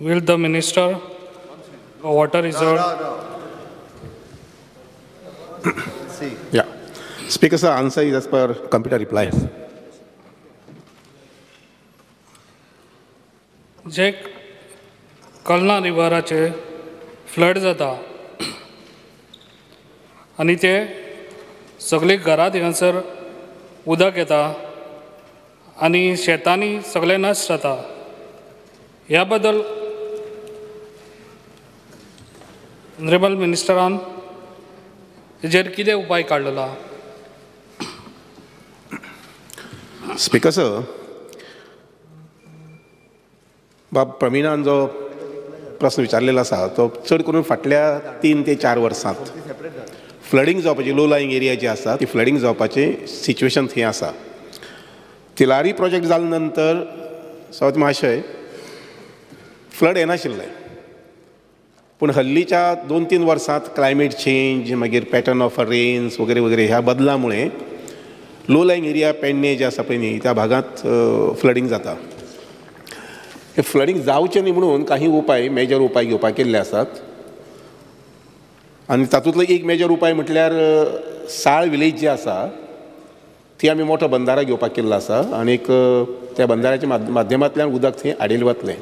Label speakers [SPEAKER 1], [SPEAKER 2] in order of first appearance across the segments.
[SPEAKER 1] Will the minister water reserve?
[SPEAKER 2] Yeah. Speaker sir, answer is as per computer reply.
[SPEAKER 1] J Kalna रिवराचे flood जाता आनी ते सगळे घरांत हांगासर उदक येता आनी शेतांनी सगळें नश्ट जाता. ह्या बद्दल ऑनरेबल मिनिस्टरान हेजेर कितें उपाय काडलेलो?
[SPEAKER 2] स्पीकर सर, बाब प्रवीणान जो प्रस्न विचारलेलो आसा तो चड करून फाटल्या 3 ते 4 वर्सांत फ्लडींग जावपाची, लो लायिंग एरिया जी आसा ती फ्लडींग जावपाची सिच्युएशन थंय आसा. तिलारी प्रोजेक्ट जाले नंतर सवत महाशय फ्लड येनाशिल्लें, पूण हल्लीच्या 2-3 वर्सांत क्लायमेट चेंज, मागीर पॅटर्न ऑफ रेन्स वगैरे वगैरे ह्या बदला मुळे लो लायिंग एरिया पेडणे जे आसा पळय न्ही त्या भागांत फ्लडींग जाता. हे फ्लडींग जावचें न्ही म्हणून काही उपाय, मेजर उपाय घेवपाक केल्ले आसात आनी तातूंतलो एक मेजर उपाय म्हटल्यार साळ विलेज जी आसा ती आमी मोठो बंदारा घेवपाक केल्लो आसा आनी त्या बंदाराच्या माध्यमांतल्यान उदक थंय आडयलें वतलें.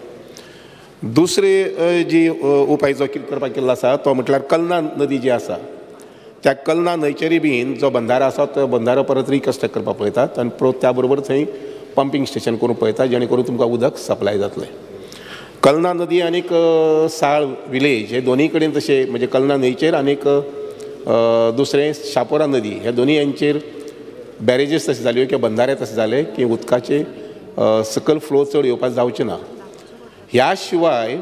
[SPEAKER 2] दुसरे जी उपाय जो करपाक केल्लो आसा तो म्हटल्यार कलना नदी जी आसा त्या कलना न्हंयचेरूय बीन जो बंदारा आसा तो बंदारो परत रिकन्स्ट्रक्ट करपाक पळयतात आनी त्या बरोबर थंय पंपींग स्टेशन करूंक पळयता जेणे करून तुमकां उदक सप्लाय जातलें. कलना नदी आनीक साळ विलेज हे दोनूय कडेन तशें म्हणजे कलना न्हंयचेर आनीक दुसरें शापोरा नदी ह्या दोनूय यांचेर बॅरेजीस तशें जाल्यो किंवा बंदारे तशें जाले की उदकाचे सकयल फ्लो चड येवपाक जावचें ना. ह्या शिवाय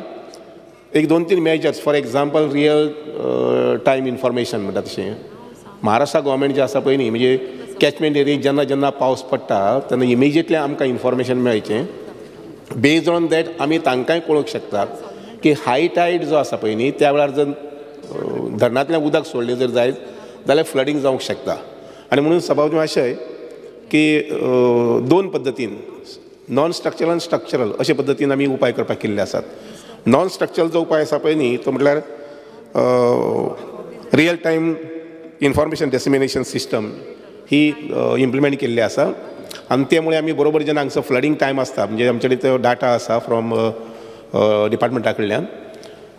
[SPEAKER 2] एक 2-3 measures, for example real time information म्हणटा तशें महाराष्ट्र गव्हर्मेंट जें आसा पळय न्ही म्हणजे कॅचमेंट एरिया जेन्ना जेन्ना पावस पडटा तेन्ना इमिजिएटली आमकां इन्फॉर्मेशन मेळचें. बेज्ड ऑन that आमी तांकांय कळोवंक शकतात की हाय टायड जो आसा पळय न्ही त्या वेळार जर धरणांतल्यान उदक सोडलें जर जायत जाल्यार फ्लडींग जावंक शकता. आनी म्हणून सभापती महाशय की 2 पद्दतीन, नॉन स्ट्रक्चरल आनी स्ट्रक्चरल अशे पद्दतीन आमी उपाय करपाक केल्ले आसात. नॉन स्ट्रक्चरल जो उपाय आसा पळय न्ही तो म्हटल्यार real time information dissemination system ही इम्प्लिमेंट केल्ली आसा आनी त्यामुळे आमी बरोबर जेन्ना हांगसर फ्लडींग टायम आसता म्हणजे आमचे कडेन तो डाटा आसा फ्रॉम डिपार्टमेंटा कडल्यान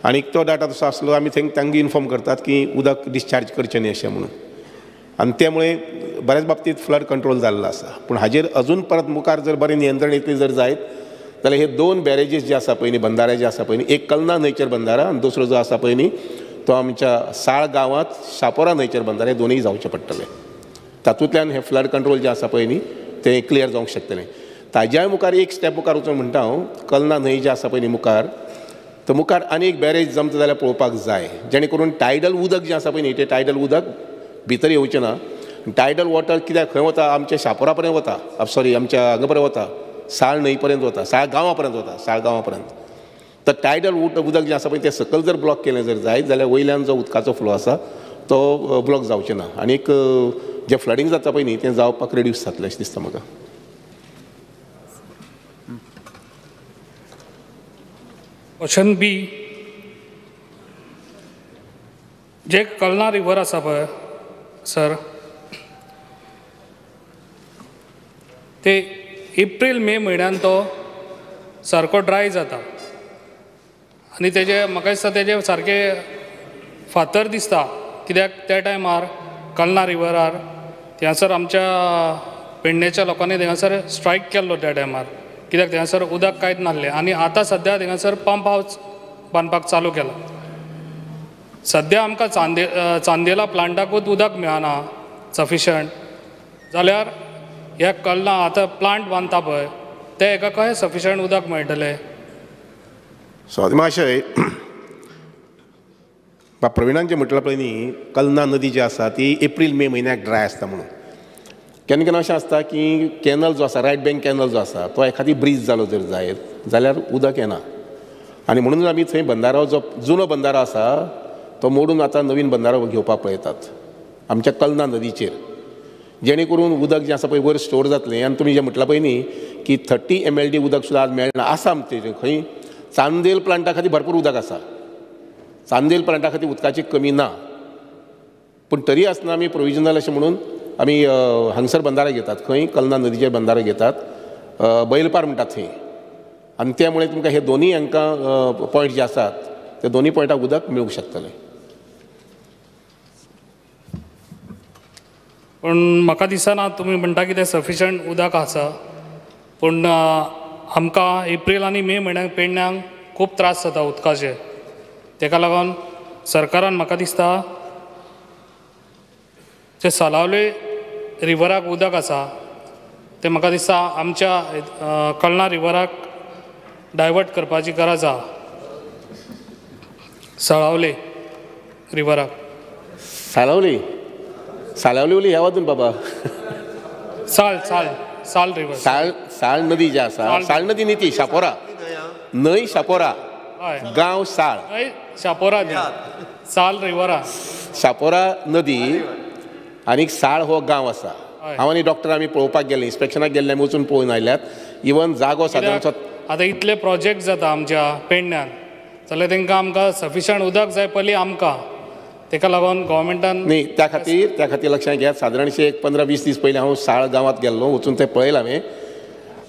[SPEAKER 2] आनी तो डाटा तसो आसलो आमी थंय तांकां इन्फॉर्म करतात की उदक डिस्चार्ज करचें न्ही अशें म्हणून आनी त्यामुळे बऱ्याच बाबतींत फ्लड कंट्रोल जाल्लो आसा. पूण हाजेर अजून परत मुखार जर बरें नियंत्रण येतलें जर जायत जाल्यार हे 2 बॅरेजीस जे आसा पळय न्ही बंदारे जे आसा पळय न्ही, एक कलना न्हंयचेर बंदारा आनी दुसरो जो आसा पळय न्ही तो आमच्या साळ गांवांत शापोरा न्हंयचेर बंदारे, दोनूय जावचे पडटले. तातूंतल्यान हे फ्लड कंट्रोल जें आसा पळय न्ही तें क्लियर जावंक शकतलें. ताज्याय मुखार एक स्टेप मुखार वचून म्हणटा हांव, कलना न्हंय जें आसा पळय न्ही मुखार तर मुखार आनी एक बॅरेज जमता जाल्यार पळोवपाक जाय जेणे करून टायडल उदक जें आसा पळय न्ही तें टायडल उदक भितर येवचें ना. टायडल वॉटर कित्याक खंय वता, आमच्या शापोरा पर्यंत वता, सॉरी आमच्या हांगा पर्यंत वता, साळ न्हंय पर्यंत वता, साळ गांवा पर्यंत वता, साळ गांवा पर्यंत. तर टायडल उदक जें आसा पळय तें सकयल जर ब्लॉक केलें जर जायत जाल्यार वयल्यान जो उदकाचो फ्लो आसा तो ब्लॉक जावचें ना आनीक जें फ्लडींग जाता पळय न्ही तें जावपाक रिड्यूस जातलें अशें दिसता म्हाका.
[SPEAKER 1] क्वेश्चन बी, जे कलना रिवर आसा पळय सर ते एप्रील मे म्हयन्यान तो सारको ड्राय जाता आनी तेजे म्हाका दिसता तेजे सारके फातर दिसता कित्याक त्या टायमार कलना रिवरार थंयसर आमच्या पेडणेच्या लोकांनी थंयसर स्ट्रायक केल्लो त्या टायमार कित्याक थंयसर उदक कांयच नासलें आनी आतां सद्या थंयसर पंप हावज बांदपाक चालू केला. सद्या आमकां चांदेला प्लांटाकूच उदक मेळना सफिशंट जाल्यार ह्या कलना आतां प्लांट बांदता पळय ते हेका कशें सफिशंट उदक मेळटलें?
[SPEAKER 2] सॉरी महाशय, बाब प्रवीणान जें म्हटलां पळय न्ही कलना नदी जी आसा ती एप्रील मे म्हयन्याक ड्राय आसता म्हणून. केन्ना केन्ना अशें आसता की कॅनल जो आसा, रायट बँक कॅनल जो आसा तो एखादी ब्रीज जालो जर जायत जाल्यार उदक येना आनी म्हणून आमी थंय बंदारो जो जुनो बंदारो आसा तो मोडून आतां नवीन बंदारो घेवपाक पळयतात आमच्या कलना नदीचेर, जेणे करून उदक जें आसा पळय वयर स्टोर जातलें. आनी तुमी जें म्हटलां पळय न्ही की 30 MLD उदक सुद्दां आज मेळना आसा आमचें खंय चांदेल प्लांटा खातीर भरपूर उदक आसा, चांदेल प्लांटा खातीर उदकाची कमी ना, पूण तरी आसतना आमी प्रोविजनल अशें म्हणून आमी हांगसर बंदारा घेतात, खंय कलना नदीचेर बंदारा घेतात, बैलपार म्हणटात थंय, आनी त्यामुळे तुमकां हे दोनूय हांकां पॉयंट जे आसात ते दोनूय पॉयंटाक उदक मेळूंक शकतलें.
[SPEAKER 1] पूण म्हाका दिसना तुमी म्हणटा कितें सफिशंट उदक आसा, पूण आमकां एप्रील आनी मे म्हयन्याक पेडण्यांक खूब त्रास जाता उदकाचे. तेका लागून सरकारान म्हाका दिसता जे सालावले रिवराक उदक आसा तें म्हाका दिसता आमच्या कलना रिवराक डायवर्ट करपाची गरज आसा. साळावले रिवराक,
[SPEAKER 2] सालावली सालावली उली ह्या वाजून बाबा,
[SPEAKER 1] साल साल साल रिवर,
[SPEAKER 2] साळ साळ नदी जी आसा, साळ नदी न्ही ती शापोरा न्हंय, शापोरा गांव साळ,
[SPEAKER 1] शापोरा साल रिवरा,
[SPEAKER 2] शापोरा नदी आनी साळ हो गांव आसा. हांव आनी डॉक्टर आमी पळोवपाक गेले, इन्स्पेक्शनाक गेल्ले, आमी वचून पळोवन आयल्यात. इवन जागो सादारणसो
[SPEAKER 1] आतां इतले प्रोजेक्ट जाता आमच्या पेडण्यान जाल्यार तांकां आमकां सफिशंट उदक जाय पयलीं आमकां, ताका लागून गव्हर्मेंटान
[SPEAKER 2] न्ही त्या खातीर लक्षांत घेयात. सादारणशे एक 15-20 दीस पयलीं हांव साळ गांवांत गेल्लो, वचून तें पळयलां हांवें,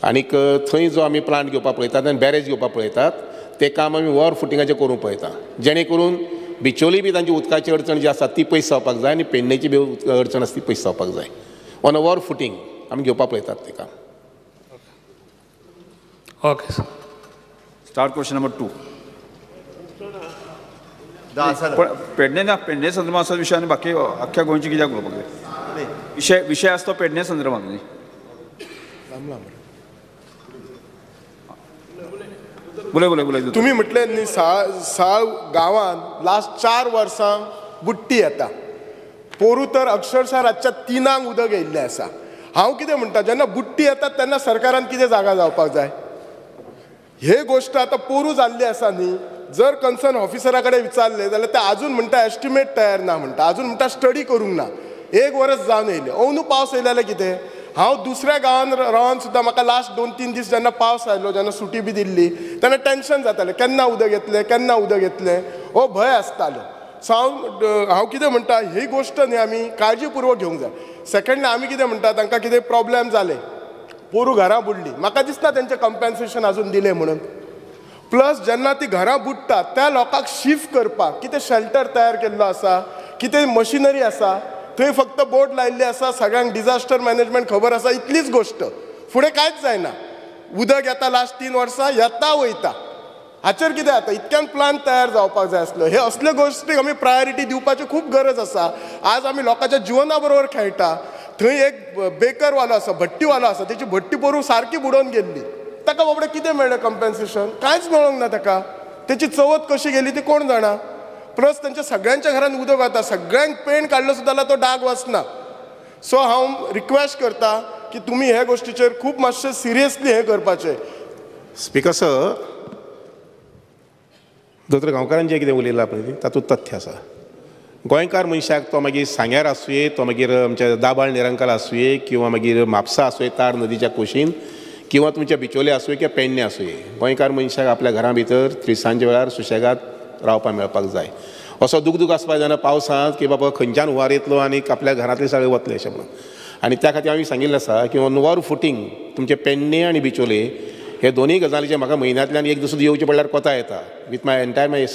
[SPEAKER 2] आनीक थंय जो आमी प्लांट घेवपाक पळयतात आनी बॅरेज घेवपाक पळयतात तें काम आमी वर फुटिंगाचेर करूंक पळयता, जेणे करून बिचोली बी तांची उदकाची अडचण जी आसा ती पयस जावपाक जाय आनी पेडणेची बी अडचण आसा ती पयस जावपाक जाय. ऑन अ वर फुटींग आमी घेवपाक पळयतात तें काम.
[SPEAKER 1] Okay sir.
[SPEAKER 3] Start question number 2. Pedne ना, पेडणे संदर्भात आसा विशय आनी बाकी अख्ख्या गोंयची कित्याक उलोवपाक जाय? विशय विशय आसा तो पेडणे संदर्भात न्ही. बोले बोले बोले.
[SPEAKER 4] तुमी म्हटलें न्ही साळ साळ गांवांत लास्ट 4 वर्सां बुडटी येता, पोरू तर अक्षरशः रातच्या 3 उदक येयल्लें आसा. हांव कितें म्हणटा, जेन्ना बुडटी येता तेन्ना सरकारान कितें जागा जावपाक जाय. हे गोश्ट आतां पोरू जाल्ली आसा न्ही, जर कन्सर्न ऑफिसरा कडेन विचारलें जाल्यार ते आजून म्हणटा एस्टिमेट तयार ना म्हणटा, आजून म्हणटा स्टडी करूंक ना. 1 वर्स जावन येयलें, अंदू पावस येयले जाल्यार कितें? हांव दुसऱ्या गांवांत रावन सुद्दां म्हाका लास्ट 2-3 दीस जेन्ना पावस आयलो, जेन्ना सुटी बी दिल्ली तेन्ना टेंशन जातालें, केन्ना उदक येतलें केन्ना उदक येतलें हो भंय आसतालो. सो हांव कितें म्हणटा, ही गोश्ट न्ही आमी काळजीपुर्वक घेवंक जाय. सेकंडली आमी कितें म्हणटा, तांकां कितें प्रॉब्लेम जाले, पोरू घरां बुडली, म्हाका दिसना तेंचें कंपेन्सेशन आजून दिलें म्हणून. प्लस जेन्ना ती घरां बुडटात त्या लोकांक शिफ्ट करपाक कितें शेल्टर तयार केल्लो आसा, कितें मशिनरी आसा, थंय फक्त बोर्ड लायिल्ले आसा, सगळ्यांक डिजास्टर मॅनेजमेंट खबर आसा, इतलीच गोश्ट, फुडें कांयच जायना. उदक येता लास्ट 3 वर्सां येता वयता, हाचेर कितें जाता? इतक्यान प्लान तयार जावपाक जाय आसलो. हे असले गोश्टीक आमी प्रायोरिटी दिवपाची खूब गरज आसा. आज आमी लोकांच्या जिवना बरोबर खेळटा. थंय एक बेकरवालो आसा, भट्टीवालो आसा, तेची भट्टी पोरूं सारकी बुडोवन गेल्ली, ताका बाबडे कितें मेळ्ळें कंपेन्सेशन? कांयच मेळोंक ना ताका. तेची चवथ कशी गेली ती कोण जाणा. प्लस तेंच्या सगळ्यांच्या घरान उदक वता, सगळ्यांक पेंट काडलो सुद्दां जाल्यार तो डाग वचना. सो हांव रिक्वेस्ट करता की तुमी ह्या गोश्टीचेर खूब मातशें सिरियसली हें करपाचें.
[SPEAKER 2] स्पिकर सर, दोतोर गांवकारान जें कितें उलयलां पळय तातूंत तथ्य आसा. गोंयकार मनशाक तो मागीर सांग्यार आसुये, तो मागीर आमच्या दाबाळ निरंकाल आसुये, किंवा मागीर म्हापसा आसुये तार नदीच्या कुशीन, किंवा तुमच्या बिचोले आसुये किंवा पेडणे आसुये, गोंयकार मनशाक आपल्या घरां भितर त्रिसांच्या वेळार सुशेगाद रावपाक मेळपाक जाय. असो दुगदूग आसपाक जायना पावसांत की बाबा खंयच्यान हुंवार येतलो आनी आपल्या घरांतले सगळे वतले अशें म्हणून. आनी त्या खातीर हांवें सांगिल्लें आसा की ऑन वर फुटींग तुमचे पेडणे आनी बिचोले हे दोनूय गजालीचे म्हाका म्हयन्यांतल्यान एक दीस येवचें पडल्यार कोता येता. With my entire my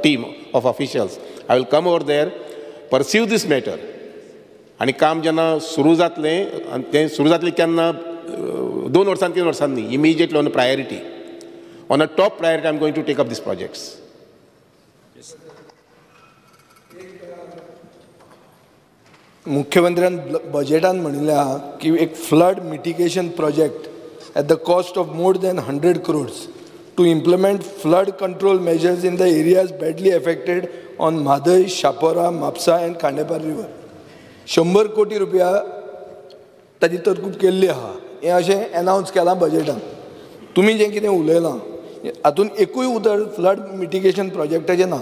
[SPEAKER 2] team of officials I will come over there, pursue this matter. आनी काम जेन्ना सुरू जातलें, आनी तें सुरू जातलें केन्ना, 2 वर्सां 3 वर्सांनी, immediately on priority, on a top priority I am going to take up this projects.
[SPEAKER 5] मुख्यमंत्र्यान बजेटान म्हणिल्लें आहा की एक flood mitigation project at the cost of more than 100 crores to implement flood control measures in the areas badly affected on Mhadei, Chapora, Mapusa and Khandepar river. 100 कोटी रुपया ताजी तरतूद केल्ली आहा, हें अशें एनावन्स केलां बजेटान. तुमी जें कितें उलयलां हातूंत एकूय उतर फ्लड मिटिगेशन प्रोजेक्टाचें ना.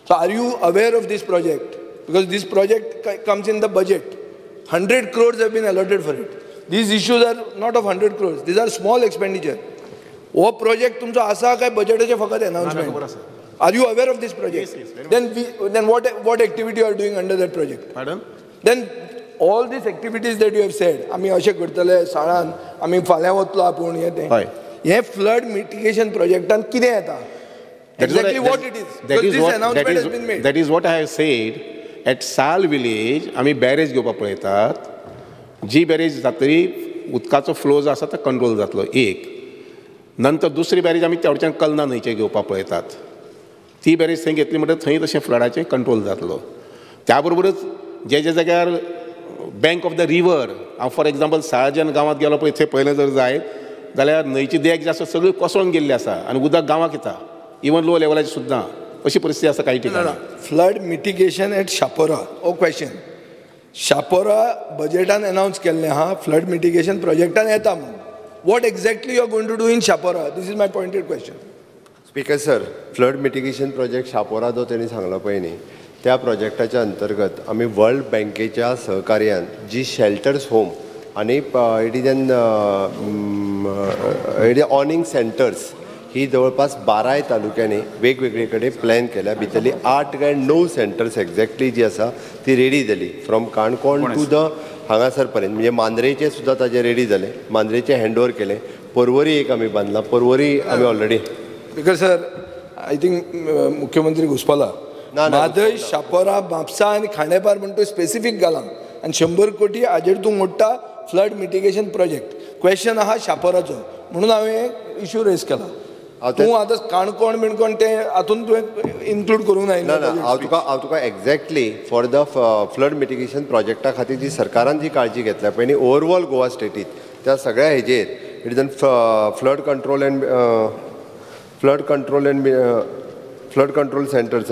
[SPEAKER 5] So are you aware of this project? Because this project comes in the budget. 100 crores have been allotted for it. These issues are not of 100 crores. These are small expenditure. हो project तुमचो आसा काय बजेटाचें फकत announcement? Are you aware of this project? Then then what activity you are doing under that project?
[SPEAKER 2] Pardon?
[SPEAKER 5] Then all these activities that you have said, आमी अशें करतले साळान, आमी फाल्यां वतलो आपूण हें तें, हें फ्लड मिटिगेशन प्रोजेक्टान कितें येता? Exactly what it is. This announcement has been made.
[SPEAKER 2] That is what I have said. At Sal village आमी बॅरेज घेवपाक पळयतात. जी बॅरेज जातली उदकाचो फ्लो जो आसा तो कंट्रोल जातलो एक. नंतर दुसरी बॅरेज आमी तेवटेच्यान कलना न्हंयचेर घेवपाक पळयतात. ती बॅरेज थंय घेतली म्हणटकच थंय तशें फ्लडाचें कंट्रोल जातलो. त्या बरोबरच जे जे जाग्यार बँक ऑफ the river, हांव फॉर एग्जाम्पल साळजन गांवांत गेलो पळय, थंय पळयलें जर जायत जाल्यार न्हंयची देग जी आसा सगळी कोसळून गेल्ली आसा आनी उदक गांवाक येता, इवन लो लेवलाचेर सुद्दां अशी परिस्थिती आसा काही ठिकाणी.
[SPEAKER 5] फ्लड मिटिगेशन एट शापोरा हो क्वेश्चन. शापोरा बजेटान अनावन्स केल्लें आहा, फ्लड मिटिगेशन प्रोजेक्टान येता म्हणून. What exactly you are going to do in Chapora? This is my pointed question.
[SPEAKER 6] Speaker sir, flood mitigation project Chapora जो तेणी सांगला पळय न्ही, त्या प्रोजेक्टाच्या अंतर्गत आमी वर्ल्ड बँकेच्या सहकार्यान जी शेल्टर्स होम आनी it is an it is awning centres ही जवळपास 12 तालुक्यांनी वेगवेगळे कडेन प्लॅन केल्या. भितरली 8 काय 9 सेंटर्स एक्झॅक्टली जी आसा ती रेडी जाली, फ्रॉम काणकोण टू the हांगासर पर्यंत. म्हणजे मांद्रेचे सुद्दां ताजे रेडी जाले, मांद्रेचे हँड ओवर केले. पर्वरी एक आमी बांदला, पर्वरी आमी already.
[SPEAKER 5] Because sir, I think मुख्यमंत्री घुसपला. म्हादय, शापोरा, म्हापसा आनी खांडेपार म्हण तूं स्पेसिफीक घाला आनी 100 कोटी हाजेर तूं मोडटा फ्लड मिटिगेशन प्रोजेक्ट. क्वेश्चन आहा शापोराचो म्हणून हांवें इशू रेज केला. तूं आतां काणकोण बिणकोण तें हातून तुवें इन्क्लूड करूंक
[SPEAKER 6] ना. ना, हांव तुका exactly for the flood mitigation प्रोजेक्टा खातीर जी सरकारान जी काळजी घेतल्या पळय न्ही ओवरऑल गोवा स्टेटीत, त्या सगळ्या हेजेर it is an flood control and flood control centres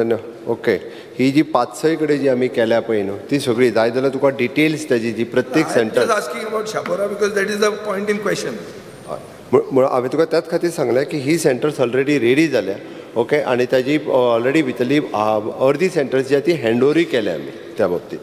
[SPEAKER 6] okay, ही जी 5-6 कडेन जी आमी केल्या पळय न्हू ती सगळी जाय जाल्यार तुका डिटेल्स ताजी जी प्रत्येक centre.
[SPEAKER 5] Asking about Chapora because that is the point in question.
[SPEAKER 6] म्हणून हांवें तुका त्याच खातीर सांगलें की ही सेंटर्स ऑलरेडी रेडी जाल्या, ओके, आनी ताजी ऑलरेडी भितरली अर्दी सेंटर्स जी आसा ती हँड ओवरूय केल्या आमी त्या बाबतीत.